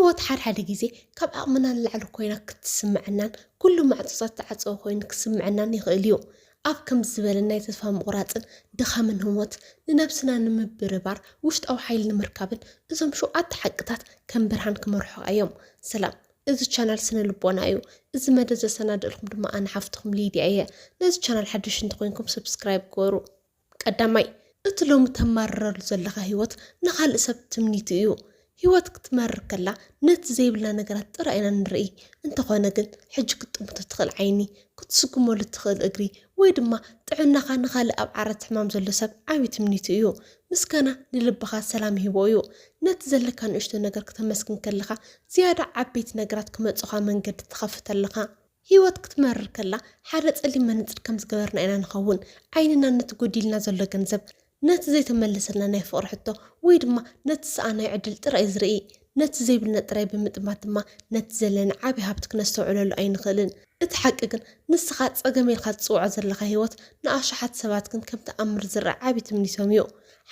ህይወት ሓድሓደ ግዜ ካብ ዓቕምና ንላዕሊ ኮይና ክትስምዐናን ኩሉ ማዕጾታት ዝተዓጸወ ኮይኑ ክስምዐናን ይኽእል እዩ። ኣብ ከምዚ ዝበለ ናይ ተስፋ ምቑራጽን ድኻምን ህሞት፣ ንነብስና ንምብርባር ውሽጣዊ ሓይሊ ንምርካብን እዞም ሸውዓተ ሓቅታት ከም ብርሃን ክመርሑኻ እዮም። ሰላም፣ እዚ ቻናል ስነ ልቦና እዩ። እዚ መደብ ዘሰናድእልኩም ድማ ኣነ ሓፍትኹም ሊድያ እየ። ነዚ ቻናል ሓደሽ እንተኾይንኩም ሰብስክራይብ ግበሩ። ቀዳማይ፣ እቲ ሎሚ ተማርረሉ ዘለኻ ህይወት ንኻልእ ሰብ ትምኒቱ እዩ። ህይወት ክትመርር ከላ ነቲ ዘይብልና ነገራት ጥራይ ኢና ንርኢ። እንተኾነ ግን ሕጂ ክትጥምቶ ትኽእል ዓይኒ፣ ክትስጉመሉ ትኽእል እግሪ፣ ወይ ድማ ጥዕናኻ ንኻልእ ኣብ ዓራት ሕማም ዘሎ ሰብ ዓቢ ትምኒቱ እዩ። ምስጋና ንልብኻ ሰላም ይህቦ እዩ። ነቲ ዘለካ ንእሽቶ ነገር ክተመስግን ከለኻ ዝያዳ ዓበይቲ ነገራት ክመጹኻ መንገዲ ትኸፍት ኣለኻ። ህይወት ክትመርር ከላ ሓደ ጸሊም መነጽር ከም ዝገበርና ኢና ንኸውን። ዓይንና ነቲ ጎዲልና ዘሎ ገንዘብ፣ ነቲ ዘይተመለሰልና ናይ ፍቕሪ ሕቶ፣ ወይ ድማ ነቲ ዝሰኣናዮ ዕድል ጥራይ እዩ ዝርኢ። ነቲ ዘይብልና ጥራይ ብምጥማት ድማ ነቲ ዘለና ዓቢ ሃብቲ ክነስተውዕለሉ ኣይንኽእልን። እቲ ሓቂ ግን ንስኻ ጸገም ኢልካ ትጽውዖ ዘለኻ ህይወት ንኣሽሓት ሰባት ግን ከም ተኣምር ዝረኣ ዓቢ ትምኒቶም እዩ።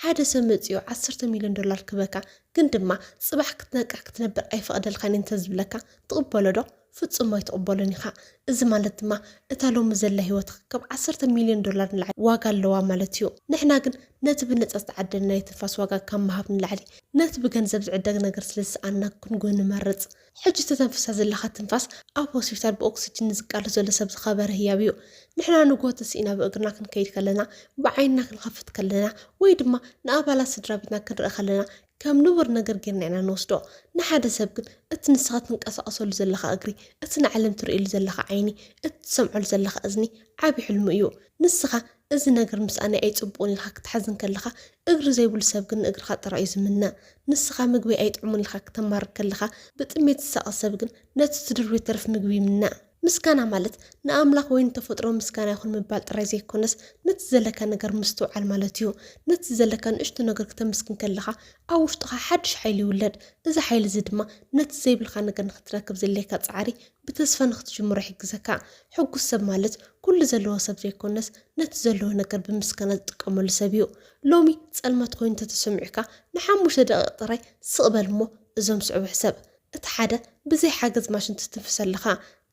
ሓደ ሰብ መጺኡ ዓሰርተ ሚልዮን ዶላር ክበካ ግን ድማ ጽባሕ ክትነቅሕ ክትነብር ኣይፈቕደልካን እንተዝብለካ ትቕበሎ ዶ? ፍጹም ኣይትቕበሎን ኢኻ። እዚ ማለት ድማ እታ ሎሚ ዘላ ህይወትካ ካብ ዓሰርተ ሚልዮን ዶላር ንላዕሊ ዋጋ ኣለዋ ማለት እዩ። ንሕና ግን ነቲ ብነጻ ዝተዓደልናዮ ትንፋስ ዋጋ ካብ ምሃብ ንላዕሊ ነቲ ብገንዘብ ዝዕደግ ነገር ስለ ዝሰኣንና ክንጎ ንመርጽ። ሕጂ ተተንፍሳ ዘለኻ ትንፋስ ኣብ ሆስፒታል ብኦክስጅን ንዝቃለስ ዘሎ ሰብ ዝኸበረ ህያብ እዩ። ንሕና ንግሆ ተሲእና ብእግርና ክንከይድ ከለና፣ ብዓይንና ክንኸፍት ከለና፣ ወይ ድማ ንኣባላት ስድራ ቤትና ክንርኢ ከለና ከም ንቡር ነገር ጌርና ኢና ንወስዶ። ንሓደ ሰብ ግን እቲ ንስኻ ትንቀሳቐሰሉ ዘለኻ እግሪ፣ እቲ ንዓለም ትርእየሉ ዘለኻ ዓይኒ፣ እቲ ትሰምዐሉ ዘለኻ እዝኒ ዓቢ ሕልሙ እዩ። ንስኻ እዚ ነገር ምስኣነይ ኣይጽቡቕን ኢልካ ክትሓዝን ከለኻ፣ እግሪ ዘይብሉ ሰብ ግን ንእግርኻ ጥራይ እዩ ዝምነ። ንስኻ ምግበይ ኣይጥዕሙን ኢልካ ክተማርር ከለኻ፣ ብጥሜት ዝሳቐ ሰብ ግን ነቲ ትድርብዮ ተርፍ ምግቢ ይምነ። ምስጋና ማለት ንኣምላኽ ወይ ንተፈጥሮ ምስጋና ይኹን ምባል ጥራይ ዘይኮነስ፣ ነቲ ዘለካ ነገር ምስትውዓል ማለት እዩ። ነቲ ዘለካ ንእሽቶ ነገር ክተመስግን ከለኻ፣ ኣብ ውሽጥኻ ሓድሽ ሓይሊ ይውለድ። እዚ ሓይሊ እዚ ድማ ነቲ ዘይብልካ ነገር ንኽትረክብ ዘድልየካ ጻዕሪ ብተስፋ ንኽትጅምሮ ይሕግዘካ። ሕጉስ ሰብ ማለት ኩሉ ዘለዎ ሰብ ዘይኮነስ፣ ነቲ ዘለዎ ነገር ብምስጋና ዝጥቀመሉ ሰብ እዩ። ሎሚ ጸልማት ኮይኑ እንተተሰሚዑካ፣ ንሓሙሽተ ደቂቕ ጥራይ ስቕ በል እሞ እዞም ስዕቡ ሕሰብ። እቲ ሓደ፣ ብዘይ ሓገዝ ማሽን ትትንፍስ ኣለኻ።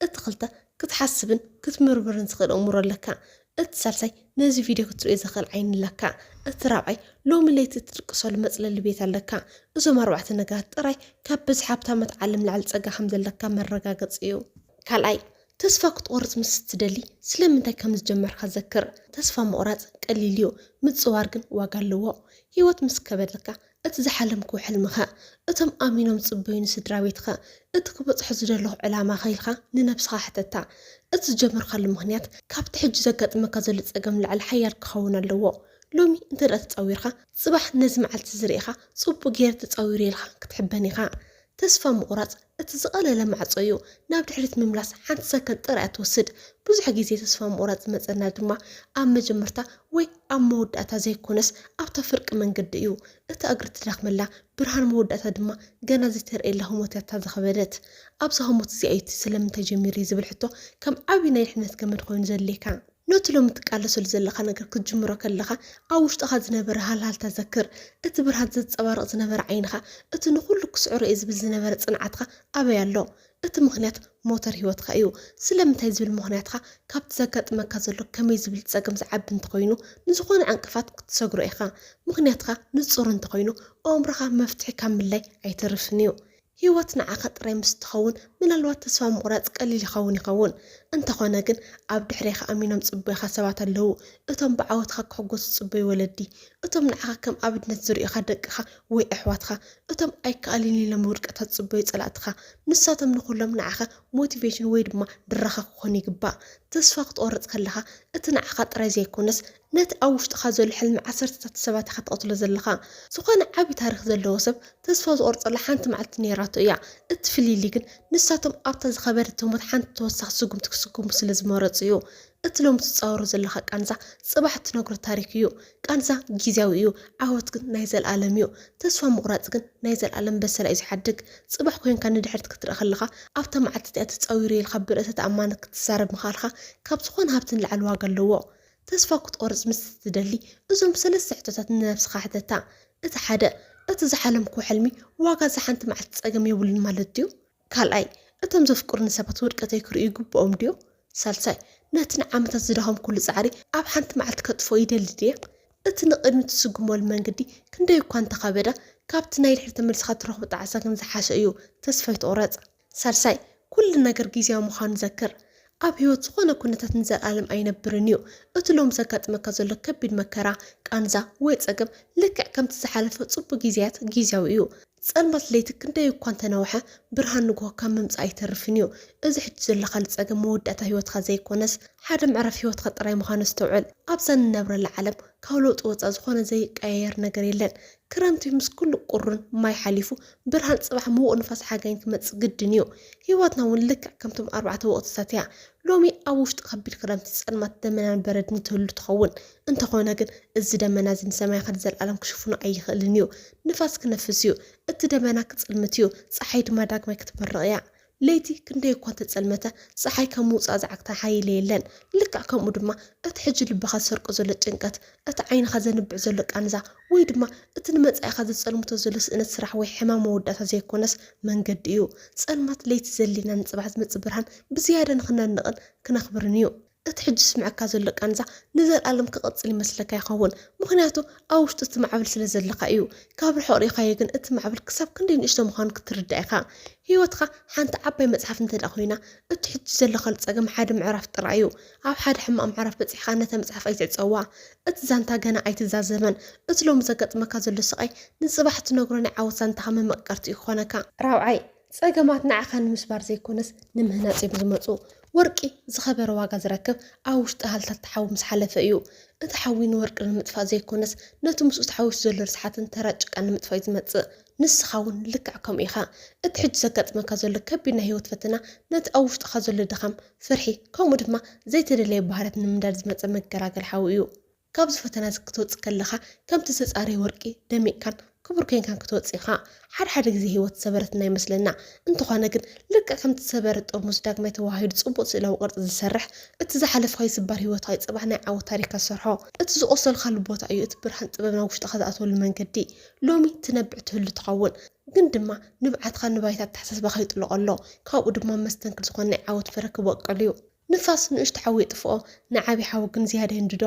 እቲ ክልተ፣ ክትሓስብን ክትምርምርን ዝኽእል ኣእምሮ ኣለካ። እቲ ሳልሳይ፣ ነዚ ቪድዮ ክትርእዮ ዘኽእል ዓይኒ ኣለካ። እቲ ራብዓይ፣ ሎሚ ለይቲ እትድቅሰሉ መጽለሊ ቤት ኣለካ። እዞም ኣርባዕተ ነገራት ጥራይ ካብ ብዝሒ ሃብታማት ዓለም ላዕሊ ጸጋ ከም ዘለካ መረጋገጺ እዩ። ካልኣይ፣ ተስፋ ክትቆርጽ ምስ እትደሊ ስለምንታይ ከም ዝጀመርካ ዘክር። ተስፋ ምቑራጽ ቀሊል እዩ፣ ምጽዋር ግን ዋጋ ኣለዎ። ህይወት ምስ ከበደካ፣ እቲ ዝሓለምክዎ ሕልምኸ? እቶም ኣሚኖም ዝጽበዩ ንስድራ ቤትኸ? እቲ ክበጽሖ ዝደለኹ ዕላማኸ ኢልካ ንነብስኻ ሕተታ። እቲ ዝጀመርካሉ ምኽንያት ካብቲ ሕጂ ዘጋጥመካ ዘሎ ጸገም ንላዕሊ ሓያል ክኸውን ኣለዎ። ሎሚ እንተ ደኣ ተጻዊርካ፣ ጽባሕ ነዚ መዓልቲ እዚ ርኢኻ፣ ጽቡቕ ገይረ ተጻዊረ ኢልካ ክትሕበን ኢኻ። ተስፋ ምቑራጽ እቲ ዝቐለለ ማዕጾ እዩ። ናብ ድሕሪት ምምላስ ሓንቲ ሰከንድ ጥራይ እያ ትወስድ። ብዙሕ ግዜ ተስፋ ምቑራጽ ዝመጸና ድማ ኣብ መጀመርታ ወይ ኣብ መወዳእታ ዘይኮነስ ኣብታ ፍርቂ መንገዲ እዩ። እታ እግሪ ትደኽመላ ብርሃን መወዳእታ ድማ ገና ዘይተርእየላ ህሞት እያ እታ ዝኸበደት። ኣብዛ ህሞት እዚኣ እዩ እቲ ስለምንታይ ጀሚረ ዝብል ሕቶ ከም ዓቢ ናይ ድሕነት ገመድ ኮይኑ ዘድልየካ። ነቲ ሎሚ ትቃለሰሉ ዘለኻ ነገር ክትጅምሮ ከለኻ፣ ኣብ ውሽጥኻ ዝነበረ ሃልሃልታ ዘክር። እቲ ብርሃን ዘንጸባርቕ ዝነበረ ዓይንኻ፣ እቲ ንኹሉ ክስዕሮ እየ ዝብል ዝነበረ ጽንዓትኻ ኣበይ ኣሎ? እቲ ምኽንያት ሞተር ህይወትካ እዩ። ስለምንታይ ዝብል ምኽንያትካ ካብቲ ዘጋጥመካ ዘሎ ከመይ ዝብል ጸገም ዝዓቢ እንተኾይኑ፣ ንዝኾነ ዕንቅፋት ክትሰግሮ ኢኻ። ምኽንያትካ ንጹር እንተኾይኑ፣ ኣእምሮኻ መፍትሒ ካብ ምላይ ኣይተርፍን እዩ። ህይወት ንዓኻ ጥራይ ምስ ትኸውን፣ ምናልባት ተስፋ ምቑራጽ ቀሊል ይኸውን ይኸውን። እንተኾነ ግን፣ ኣብ ድሕሬኻ ኣሚኖም ዝጽበዩኻ ሰባት ኣለዉ። እቶም ብዓወትኻ ክሕጎሱ ዝጽበዩ ወለዲ፣ እቶም ንዓኻ ከም ኣብነት ዝርእዩኻ ደቅኻ ወይ ኣሕዋትኻ፣ እቶም ኣይከኣልን ኢሎም ውድቀትካ ዝጽበዩ ጸላእትኻ፣ ንሳቶም ንኹሎም ንዓኻ ሞቲቬሽን ወይ ድማ ድራኻ ክኾኑ ይግባእ። ተስፋ ክትቆርጽ ከለኻ፣ እቲ ንዓኻ ጥራይ ዘይኮነስ፣ ነቲ ኣብ ውሽጥኻ ዘሎ ሕልሚ ዓሰርተታት ሰባት ኢኻ ትቐትሎ ዘለኻ። ዝኾነ ዓቢ ታሪኽ ዘለዎ ሰብ ተስፋ ዝቖርጸላ ሓንቲ መዓልቲ ነይራቶ እያ። እቲ ፍልልይ ግን ንሳቶም ኣብታ ዝኸበደት ህሞት ሓንቲ ተወሳኺ ስጉምቲ ክስጉሙ ስለ ዝመረጹ እዩ። እቲ ሎሚ ትጻወሮ ዘለኻ ቃንዛ ጽባሕ እትነግሮ ታሪኽ እዩ። ቃንዛ ግዝያዊ እዩ፣ ዓወት ግን ናይ ዘለኣለም እዩ። ተስፋ ምቑራጽ ግን ናይ ዘለኣለም በሰላ እዩ ዝሓድግ። ጽባሕ ኮይንካ ንድሕሪት ክትርኢ ከለኻ ኣብታ መዓልቲ እቲኣ ተጻዊረ ኢልካ ብርእሰ ተኣማንነት ክትዛረብ ምኽኣልካ ካብ ዝኾነ ሃብቲ ንላዕሊ ዋጋ ኣለዎ። ተስፋ ክትቆርጽ ምስ እትደሊ፣ እዞም ሰለስተ ሕቶታት ንነብስኻ ሕተታ። እቲ ሓደ፣ እቲ ዝሓለምኩ ሕልሚ ዋጋ ዝሓንቲ መዓልቲ ጸገም የብሉን ማለት ድዩ? ካልኣይ፣ እቶም ዘፍቅሩኒ ሰባት ውድቀተይ ክርእዩ ይግብኦም ድዮ? ሳልሳይ፣ ነቲ ንዓመታት ዝደኸምኩሉ ጻዕሪ ኣብ ሓንቲ መዓልቲ ከጥፍኦ ይደሊ ድየ? እቲ ንቕድሚት ትስጉመሉ መንገዲ ክንደይ እኳ እንተኸበደ፣ ካብቲ ናይ ድሕሪ ተመሊስካ ትረኽቦ ጣዕሳ ግን ዝሓሸ እዩ። ተስፋ ኣይትቑረጽ። ሳልሳይ፣ ኩሉ ነገር ግዜያዊ ምዃኑ ዘክር። ኣብ ህይወት ዝኾነ ኩነታት ንዘለኣለም ኣይነብርን እዩ። እቲ ሎሚ ዘጋጥመካ ዘሎ ከቢድ መከራ፣ ቃንዛ ወይ ጸገም ልክዕ ከምቲ ዝሓለፈ ጽቡቕ ግዜያት ግዜያዊ እዩ። ጸልማት ለይቲ ክንደይ እኳ እንተነውሐ፣ ብርሃን ንግሆ ካብ ምምጻእ ኣይተርፍን እዩ። እዚ ሕጂ ዘለኻሉ ጸገም መወዳእታ ህይወትካ ዘይኮነስ፣ ሓደ ምዕራፍ ህይወትካ ጥራይ ምዃኑ ኣስተውዕል። ኣብዛ ንነብረላ ዓለም ካብ ለውጢ ወጻኢ ዝኾነ ዘይቀያየር ነገር የለን። ክረምቲ ምስ ኩሉ ቁርን ማይ ሓሊፉ፣ ብርሃን ጽባሕ ምዉቕ ንፋስ ሓጋይን ክመጽእ ግድን እዩ። ህይወትና እውን ልክዕ ከምቶም ኣርባዕተ ወቕትታት እያ። ሎሚ ኣብ ውሽጢ ከቢድ ክረምቲ ጸልማት ደመናን በረድን ትህሉ ትኸውን። እንተኾነ ግን፣ እዚ ደመና እዚ ንሰማይ ከድዘለኣለም ክሽፍኖ ኣይኽእልን እዩ። ንፋስ ክነፍስ እዩ። እቲ ደመና ክጽልምት እዩ። ጸሓይ ድማ ዳግማይ ክትበርቕ እያ። ለይቲ ክንደይ እኳ እንተጸልመተ፣ ጸሓይ ከም ምውጻእ ዝዓግታ ሓይሊ የለን። ልክዕ ከምኡ ድማ፣ እቲ ሕጂ ልብኻ ዝሰርቆ ዘሎ ጭንቀት፣ እቲ ዓይንኻ ዘንብዕ ዘሎ ቃንዛ፣ ወይ ድማ እቲ ንመጻኢኻ ዘጸልምቶ ዘሎ ስእነት ስራሕ ወይ ሕማም መወዳእታ ዘይኮነስ መንገዲ እዩ። ጸልማት ለይቲ ዘሊና ንጽባሕ ዝመጽእ ብርሃን ብዝያዳ ንኽነድንቕን ክነኽብርን እዩ። እቲ ሕጂ ዝስምዐካ ዘሎ ቃንዛ ንዘለኣለም ክቕጽል ይመስለካ ይኸውን፣ ምኽንያቱ ኣብ ውሽጢ እቲ ማዕበል ስለ ዘለኻ እዩ። ካብ ርሑቕ ርኢኻዮ ግን እቲ ማዕበል ክሳብ ክንደይ ንእሽቶ ምዃኑ ክትርዳእ ኢኻ። ህይወትካ ሓንቲ ዓባይ መጽሓፍ እንተ ደኣ ኮይና፣ እቲ ሕጂ ዘለኻሉ ጸገም ሓደ ምዕራፍ ጥራይ እዩ። ኣብ ሓደ ሕማቕ ምዕራፍ በጺሕካ ነታ መጽሓፍ ኣይትዕጸዋ። እቲ ዛንታ ገና ኣይተዛዘመን። እቲ ሎሚ ዘጋጥመካ ዘሎ ስቓይ ንጽባሕ ትነግሮ ናይ ዓወት ዛንታኻ መመቃቀርቲ እዩ ክኾነካ። ራብዓይ፣ ጸገማት ንዓኻ ንምስባር ዘይኮነስ ንምህናጽ እዮም ዝመጹ። ወርቂ ዝኸበረ ዋጋ ዝረክብ ኣብ ውሽጢ ሃልታት ሓዊ ምስ ሓለፈ እዩ። እቲ ሓዊ ንወርቂ ንምጥፋእ ዘይኮነስ ነቲ ምስኡ ተሓዊሱ ዘሎ ርስሓትን ተራ ጭቃን ንምጥፋእ እዩ ዝመጽእ። ንስኻ እውን ልክዕ ከምኡ ኢኻ። እቲ ሕጂ ዘጋጥመካ ዘሎ ከቢድ ናይ ህይወት ፈተና ነቲ ኣብ ውሽጥኻ ዘሎ ድኻም፣ ፍርሒ፣ ከምኡ ድማ ዘይተደለየ ባህርያት ንምንዳድ ዝመጸ መገላገሊ ሓዊ እዩ። ካብዚ ፈተና እዚ ክትወጽእ ከለኻ፣ ከምቲ ዝተጻረየ ወርቂ ደሚቕካን ክቡር ኮይንካን ክትወጽእ ኢኻ። ሓደ ሓደ ግዜ ህይወት ዝሰበረትና ይመስለና። እንተኾነ ግን፣ ልክዕ ከምቲ ዝሰበረ ጥርሙዝ ዳግማይ ተወሃሂዱ ጽቡቕ ስእላዊ ቅርጺ ዝሰርሕ፣ እቲ ዝሓለፍካዮ ስባር ህይወትካ እዩ ጽባሕ ናይ ዓወት ታሪኽካ ዝሰርሖ። እቲ ዝቖሰልካሉ ቦታ እዩ እቲ ብርሃን ጥበብ ናብ ውሽጥኻ ዝኣትወሉ መንገዲ። ሎሚ ትነብዕ ትህሉ ትኸውን፣ ግን ድማ ንብዓትካ ንባይታ ኣተሓሳስባኻ ይጥልቖ ኣሎ። ካብኡ ድማ መስተንክር ዝኾነ ናይ ዓወት ፍረ ክበቁል እዩ። ንፋስ ንእሽቶ ሓዊ የጥፍኦ፣ ንዓብዪ ሓዊ ግን ዝያዳ የንድዶ።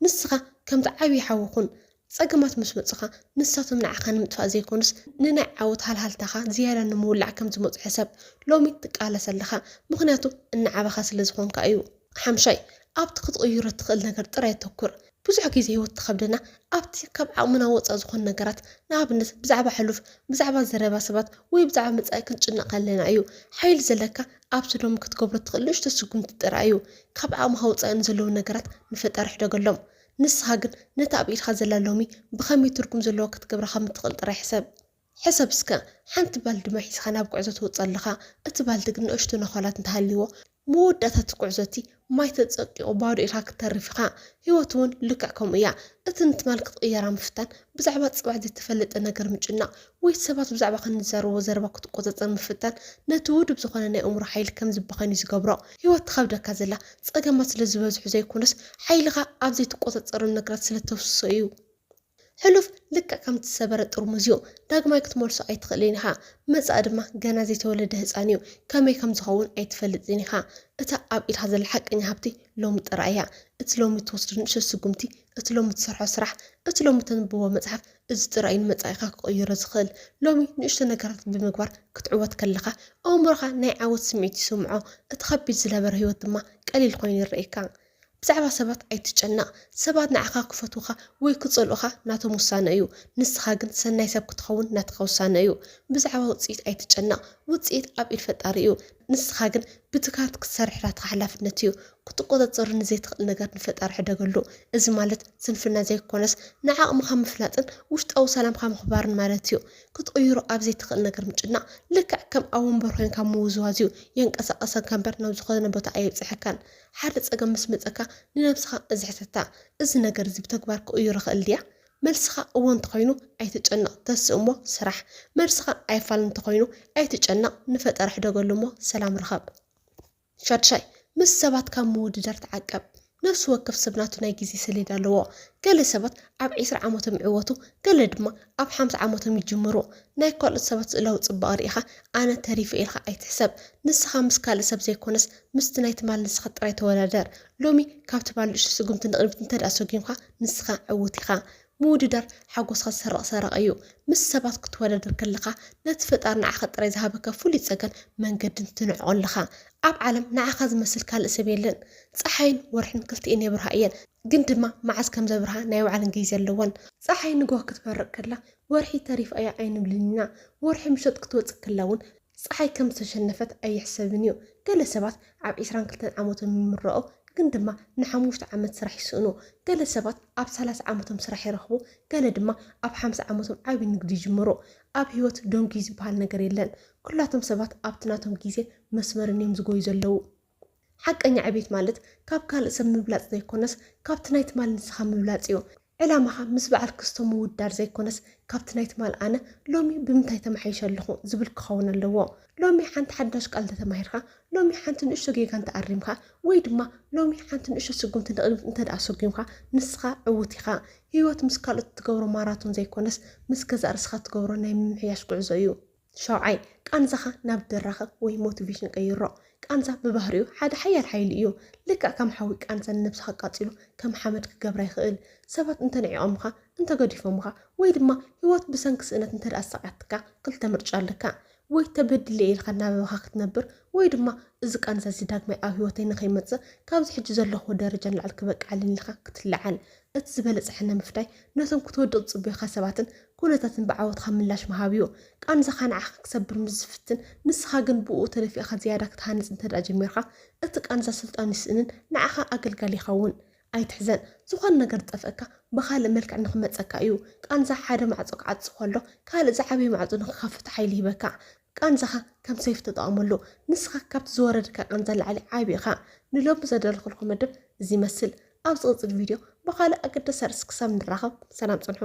ንስኻ ከምቲ ዓብዪ ሓዊ ኩን። ጸገማት ምስ መጹኻ፣ ንሳቶም ንዓኻ ንምጥፋእ ዘይኮኑስ፣ ንናይ ዓወት ሃልሃልታኻ ዝያዳ ንምውላዕ ከም ዝመጹ ሕሰብ። ሎሚ ትቃለስ ኣለኻ፣ ምኽንያቱ እናዓበኻ ስለ ዝኾንካ እዩ። ሓምሻይ፣ ኣብቲ ክትቕይሮ እትኽእል ነገር ጥራይ ኣተኩር። ብዙሕ ግዜ ህይወት ትኸብደና ኣብቲ ካብ ዓቕምና ወጻኢ ዝኾኑ ነገራት፣ ንኣብነት ብዛዕባ ሕሉፍ፣ ብዛዕባ ዝረባ ሰባት ወይ ብዛዕባ መጻኢ ክንጭነቕ ከለና እዩ። ሓይሊ ዘለካ ኣብቲ ሎሚ ክትገብሮ እትኽእል ንእሽቶ ስጉምቲ ጥራይ እዩ። ካብ ዓቕምኻ ወጻኢ ንዘለዉ ነገራት ንፈጣሪ ሕደገሎም። ንስኻ ግን ነታ ኣብ ኢድኻ ዘላ ሎሚ ብኸመይ ትርጉም ዘለዋ ክትገብራ ከም እትኽእል ጥራይ ሕሰብ። ሕሰብ እስከ፣ ሓንቲ ባልዲ ማይ ሒዝካ ናብ ጉዕዞ ትወጽእ ኣለኻ። እቲ ባልዲ ግን ንእሽቶ ነኾላት እንተሃልይዎ፣ መወዳእታ እቲ ጉዕዞ እቲ ማይ ተጸቂቑ ባዶ ኢድካ ክትተርፍ ኢኻ። ህይወት እውን ልክዕ ከምኡ እያ። እቲ ንትማል ክትቕየራ ምፍታን ብዛዕባ ጽባሕ ዘይተፈለጠ ነገር ምጭናቕ ወይ ሰባት ብዛዕባ ክንዛረቦ ዘረባ ክትቆጻጸር ምፍታን ነቲ ውዱብ ዝኾነ ናይ ኣእምሮ ሓይሊ ከም ዝበኸን እዩ ዝገብሮ። ህይወት ትኸብደካ ዘላ ጸገማት ስለ ዝበዝሑ ዘይኮነስ ሓይልኻ ኣብ ዘይትቆጻጸሮም ነገራት ስለ ተፍስሶ እዩ። ሕሉፍ ልክዕ ከምቲ ዝሰበረ ጥርሙዝ እዩ። ዳግማይ ክትመልሶ ኣይትኽእልን ኢኻ። መጻኢ ድማ ገና ዘይተወለደ ህጻን እዩ። ከመይ ከም ዝኸውን ኣይትፈልጥን ኢኻ። እታ ኣብ ኢድካ ዘላ ሓቀኛ ሃብቲ ሎሚ ጥራይ እያ። እቲ ሎሚ ትወስዶ ንእሽቶ ስጉምቲ፣ እቲ ሎሚ ትሰርሖ ስራሕ፣ እቲ ሎሚ ተንብቦ መጽሓፍ፣ እዚ ጥራይ እዩ ንመጻኢኻ ክቕይሮ ዝኽእል። ሎሚ ንእሽቶ ነገራት ብምግባር ክትዕወት ከለኻ፣ ኣእምሮኻ ናይ ዓወት ስምዒት ይስምዖ። እቲ ከቢድ ዝነበረ ህይወት ድማ ቀሊል ኮይኑ ይረኣየካ። ብዛዕባ ሰባት ኣይትጨነቕ። ሰባት ንዓኻ ክፈትዉኻ ወይ ክጸልኡኻ ናቶም ውሳነ እዩ። ንስኻ ግን ሰናይ ሰብ ክትኸውን ናትካ ውሳነ እዩ። ብዛዕባ ውጽኢት ኣይትጨነቕ። ውጽኢት ኣብ ኢድ ፈጣሪ እዩ። ንስኻ ግን ብትግሃት ክትሰርሕ ናትካ ሓላፍነት እዩ። ክትቆጻጸሮ ንዘይትኽእል ነገር ንፈጣሪ ሕደገሉ። እዚ ማለት ስንፍና ዘይኮነስ ንዓቕምኻ ምፍላጥን ውሽጣዊ ሰላምካ ምኽባርን ማለት እዩ። ክትቕይሮ ኣብ ዘይትኽእል ነገር ምጭናቕ ልክዕ ከም ኣብ ወንበር ኮይንካ ምውዝዋዝ እዩ። የንቀሳቕሰካ እምበር ናብ ዝኾነ ቦታ ኣየብጽሐካን። ሓደ ጸገም ምስ መጸካ ንነብስኻ እዚ ሕተታ፣ "እዚ ነገር እዚ ብተግባር ክቕይሮ እኽእል ድያ?" መልስኻ እወ እንተኾይኑ ኣይትጨነቕ፣ ተስእ እሞ ስራሕ። መልስኻ ኣይፋል እንተኾይኑ ኣይትጨነቕ፣ ንፈጣሪ ሕደገሉ እሞ ሰላም ርኸብ። ሻድሻይ፣ ምስ ሰባት ካብ ምውድዳር ተዓቀብ። ነፍሲ ወከፍ ሰብ ናቱ ናይ ግዜ ሰሌዳ ኣለዎ። ገለ ሰባት ኣብ ዒስራ ዓመቶም ይዕወቱ፣ ገለ ድማ ኣብ ሓምሳ ዓመቶም ይጅምሩ። ናይ ካልኦት ሰባት ስእላዊ ጽባቐ ርኢኻ ኣነ ተሪፈ ኢልካ ኣይትሕሰብ። ንስኻ ምስ ካልእ ሰብ ዘይኮነስ ምስቲ ናይ ትማል ንስኻ ጥራይ ተወዳደር። ሎሚ ካብ ትማል ንእሽቶ ስጉምቲ ንቕድሚት እንተ ደኣ ሰጒምካ ንስኻ ዕዉት ኢኻ። ምውድዳር ሓጎስካ ዝሰርቕ ሰረቕ እዩ። ምስ ሰባት ክትወዳደር ከለኻ ነቲ ፈጣሪ ንዓኻ ጥራይ ዝሃበካ ፍሉይ ጸጋን መንገድን ትንዕቖ ኣለኻ። ኣብ ዓለም ንዓኻ ዝመስል ካልእ ሰብ የለን። ጸሓይን ወርሕን ክልቲኤን የብርሃ እየን፣ ግን ድማ መዓዝ ከም ዘብርሃ ናይ ባዕለን ግዜ ኣለወን። ጸሓይ ንግሆ ክትበርቕ ከላ ወርሒ ተሪፋ እያ ኣይንብልን ኢና። ወርሒ ምሸት ክትወጽእ ከላ እውን ጸሓይ ከም ዝተሸነፈት ኣይሕሰብን እዩ። ገለ ሰባት ኣብ ዒስራን ክልተን ዓመቶም ይምረቑ፣ ግን ድማ ንሓሙሽተ ዓመት ስራሕ ይስእኑ። ገለ ሰባት ኣብ ሰላሳ ዓመቶም ስራሕ ይረኽቡ፣ ገለ ድማ ኣብ ሓምሳ ዓመቶም ዓቢ ንግዲ ይጅምሩ። ኣብ ህይወት ደንጉዩ ዝበሃል ነገር የለን። ኩላቶም ሰባት ኣብቲ ናቶም ግዜን መስመርን እዮም ዝጎዩ ዘለዉ። ሓቀኛ ዕቤት ማለት ካብ ካልእ ሰብ ምብላጽ ዘይኮነስ፣ ካብቲ ናይ ትማል ንስኻ ምብላጽ እዩ። ዕላማኻ ምስ በዓል ክስቶ ምውዳድ ዘይኮነስ፣ ካብቲ ናይ ትማል ኣነ ሎሚ ብምንታይ ተመሓይሸ ኣለኹ ዝብል ክኸውን ኣለዎ። ሎሚ ሓንቲ ሓዳሽ ቃል እንተተማሂርካ፣ ሎሚ ሓንቲ ንእሽቶ ጌጋ እንተኣሪምካ፣ ወይ ድማ ሎሚ ሓንቲ ንእሽቶ ስጉምቲ ንቕድሚት እንተ ደኣ ሰጒምካ፣ ንስኻ ዕዉት ኢኻ። ህይወት ምስ ካልኦት እትገብሮ ማራቶን ዘይኮነስ፣ ምስ ገዛእ ርእስኻ እትገብሮ ናይ ምምሕያሽ ጉዕዞ እዩ። ሻውዓይ፣ ቃንዛኻ ናብ ድራኸ ወይ ሞቲቬሽን ቀይሮ። ቃንዛ ብባህሪኡ ሓደ ሓያል ሓይሊ እዩ። ልክዕ ከም ሓዊ ቃንዛ ንነብስኻ ኣቃጺሉ ከም ሓመድ ክገብራ ይኽእል። ሰባት እንተ ንዒቖምኻ፣ እንተ ገዲፎምኻ፣ ወይ ድማ ህይወት ብሰንኪ ስእነት እንተ ደኣ ኣሳቕያትካ፣ ክልተ ምርጫ ኣለካ። ወይ ተበዲለ ኢልካ ናበባኻ ክትነብር፣ ወይ ድማ እዚ ቃንዛ እዚ ዳግማይ ኣብ ህይወተይ ንኸይመጽእ ካብዚ ሕጂ ዘለኹዎ ደረጃ ንላዕሊ ክበቅዓለኒ ኢልካ ክትለዓል። እቲ ዝበለጸ ሕነ ምፍዳይ ነቶም ክትወድቕ ዝጽበዩኻ ሰባትን ኩነታትን ብዓወትኻ ምላሽ ምሃብ እዩ። ቃንዛኻ ንዓኻ ክሰብር ምስ ዝፍትን፣ ንስኻ ግን ብእኡ ተደፊእካ ዝያዳ ክትሃንጽ እንተ ደኣ ጀሚርካ፣ እቲ ቃንዛ ስልጣኑ ይስእንን ንዓኻ ኣገልጋሊ ይኸውን። ኣይትሕዘን፣ ዝኾነ ነገር ዝጠፍአካ ብኻልእ መልክዕ ንኽመጸካ እዩ። ቃንዛ ሓደ ማዕጾ ክዓጽ ከሎ፣ ካልእ ዝዓበየ ማዕጾ ንኽኸፍት ሓይሊ ይህበካ። ቃንዛኻ ከም ሰይፊ ተጠቐመሉ። ንስኻ ካብቲ ዝወረደካ ቃንዛ ንላዕሊ ዓቢ ኢኻ። ንሎሚ ዘዳለኹልኩም መደብ እዚ ይመስል። ኣብ ዝቕጽል ቪድዮ ብኻልእ ኣገዳሲ ኣርእስቲ ክሳብ ንራኸብ፣ ሰላም ጽንሑ።